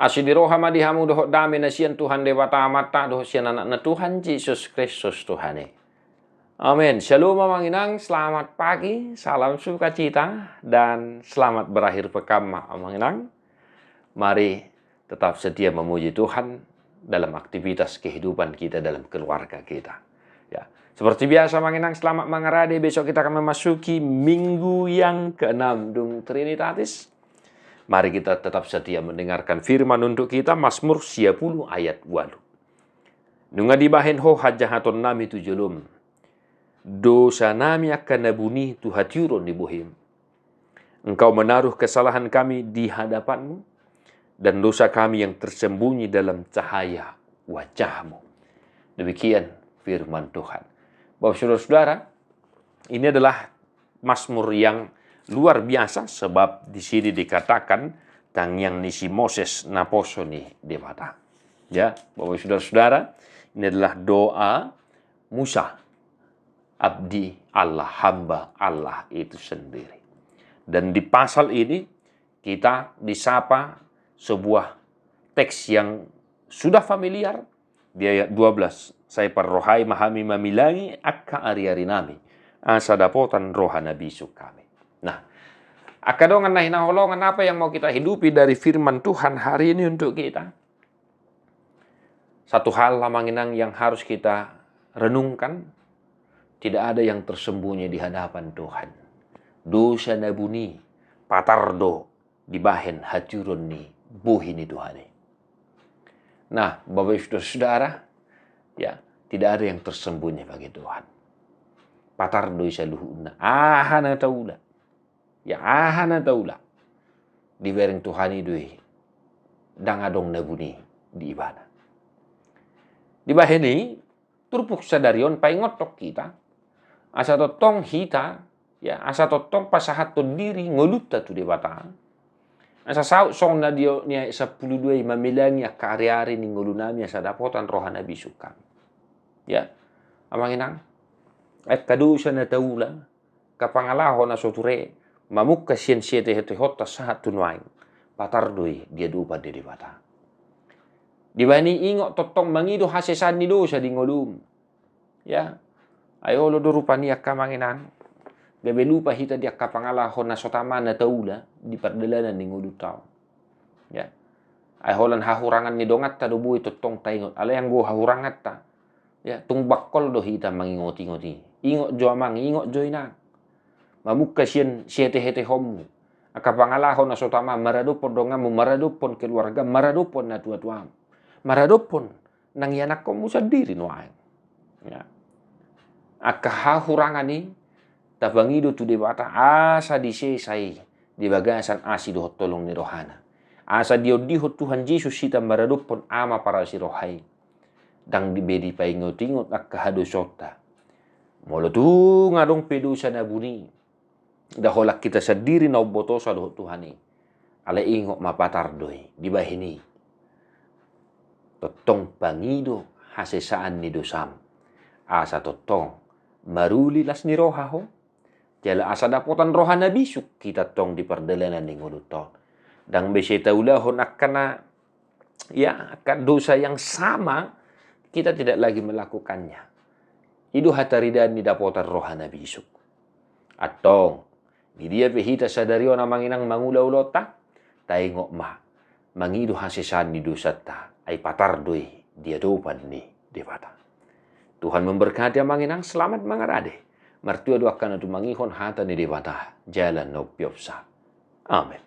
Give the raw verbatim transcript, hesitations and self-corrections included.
Asi ni roha ma di hamu dohot dame na sian Tuhan Debata Amanta dohot sian Anakna Tuhan Jesus Kristus Tuhan i. Amen. Shalom amang inang, selamat pagi, salam sukacita, dan selamat berakhir pekan ma amang inang. Mari tetap setia memuji Tuhan dalam aktivitas kehidupan kita, dalam keluarga kita. Ya, seperti biasa amang inang, selamat mangarade. Besok kita akan memasuki minggu yang keenam dung Trinitatis. Mari kita tetap setia mendengarkan firman untuk kita, Mazmur sia pulu ayat ualu. Nunga dibahen Ho hajahatonnami tu jolom, dosanami angka na buni tu hatiuron ni bohim. Engkau menaruh kesalahan kami di hadapan-Mu, dan dosa kami yang tersembunyi dalam cahaya wajah-Mu. Demikian firman Tuhan. Bapak saudara-saudara, ini adalah Mazmur yang luar biasa, sebab di sini dikatakan tangiang ni si Moses naposo ni Debata. Ya, Bapak saudara-saudara, ini adalah doa Musa, abdi Allah, hamba Allah itu sendiri. Dan di pasal ini kita disapa sebuah teks yang sudah familiar di ayat dua belas. Sai parrohai ma hami mamilangi angka ariarinami, asa dapotan roha na bisuk hami. Nah, angka dongan na hinaholongan, apa yang mau kita hidupi dari firman Tuhan hari ini untuk kita? Satu hal amang inang yang harus kita renungkan, tidak ada yang tersembunyi di hadapan Tuhan. Dosa na buni, patar do dibahen hatiuron ni bohi ni Tuhan i. Nah, Bapak Ibu Saudara, ya, tidak ada yang tersembunyi bagi Tuhan. Patar do i saluhutna. Aha na taula. Ya, aha na taula. Dibereng Tuhan i do i. Ndang adong na buni di Ibana. Dibahen i, turpuk sadari on paingothon hita, asa tongtong hita, ya, asa tongtong pasahathon diri ngolunta tu Debata. Asa saut songon na di, ni ayat sampulu dua i, mamilangi angka ariari ni ngolunami asa dapotan roha na bisuk hami. Ya, amang inang, angka dosa na taula, angka pangalaho na so ture, mamungka sian siatehotehonta sahat tu nuaeng, patar do i di adopan ni Debata. Dibahen i ingot tongtong mangido hasesaan ni dosa di ngolum. Ya. Ai olo do rupani angka amang inang, gabe lupa hita di angka pangalaho na so tama na taula di pardalanan ni ngolunta on. Ya. Ai holan hahurangan ni donganta do boi tongtong taingot. Alai anggo hahuranganta, ya, tung bangkol do hita mangingotingot i. Ingot jo amang, ingot jo inang. Mamungka sian siatehetehonmu. Angka pangalaho na so tama maradophon donganmu, maradophon keluarga, maradophon natuatuam. Maradophon nang ianakkonmu sandiri nuaeng. Ya. Angka hahurangan i tapangido tu Debata asa disesa i di bagasan asi dohot holong ni rohana. Asa diondihon Tuhan Jesus hita maradophon Ama parasi roha i. Ndang di be dipaingotingot angka hadosaonta. Molo tung adong pe dosa na buni, nda holan hita sandiri na umbotosa dohot Tuhan i. Alai ingot ma patar do i, dibahen i. Tongtong pangido hasesaan ni dosam. Asa tongtong maruli las ni roha ho. Jala asa dapotan roha na bisuk hita tong di pardalanan ni ngolunta on. Ndang be sai taulahon angka na, ya, angka dosa yang sama, kita tidak lagi melakukannya. I do hataridaan ni dapotan roha na bisuk. Antong, di dia pe hita sadari on amang inang mangula ulaonta, taingot ma, mangido hasesaan ni dosanta, ai patar do i di adopan ni Debata. Tuhan memberkati amang inang, selamat mangarade. Martua do angka na tumangihon hata ni Debata jala na umpeopsa. Amen.